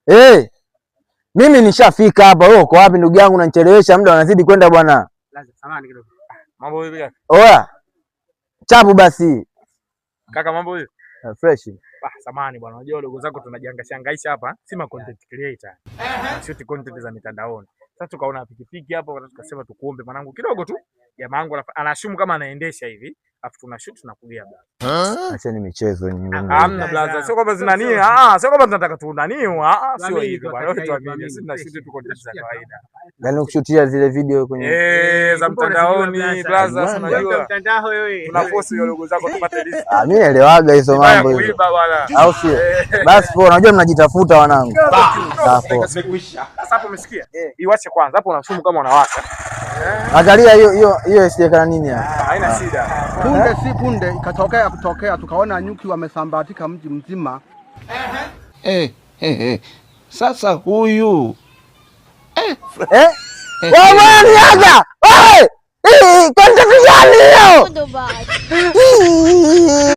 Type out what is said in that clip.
Eh. Mimi nishafika hapa, wewe uko wapi ndugu yangu? Unanichelewesha, muda unazidi kwenda bwana. Samahani kidogo. Mambo vipi kaka? Oya. Chapu basi. Kaka mambo vipi? Fresh. Ah, samahani bwana, unajua wadogo zako tunajihangaisha hapa, si ma content creator. Shoot content za mitandaoni. Sasa tukaona pikipiki hapo, tukasema tukuombe mwanangu kidogo tu. Jamaa yangu anaassume kama anaendesha hivi, afu tuna shoot tunakugia blaza. Acheni michezo nyinyi. Hamna blaza, sio kwamba zina nini, ah, sio kwamba tunataka tunaniwa, ah, sio hivyo bwana. Wewe tuamini, sisi tuna shoot tu content za kawaida. Yaani kushutia zile video kwenye Eh, za mtandaoni blaza, unajua. Tuna force wadogo zako tupate riziki. Ah, mimi naelewaga hizo mambo hizo. Kuiba bwana. Au sio? Basi poa, unajua mnajitafuta wanangu. Sawa poa. Sasa hapo umesikia? Iwache kwanza, hapo unaassume kama unawaka. Angalia hiyo hiyo hiyo isijekana nini hapa. Haina shida. Punde si punde ikatokea kutokea, tukaona nyuki wamesambatika mji mzima. Eh, eh, eh. Sasa huyu Eh? Wewe niaga. Wewe! Hii content gani hiyo?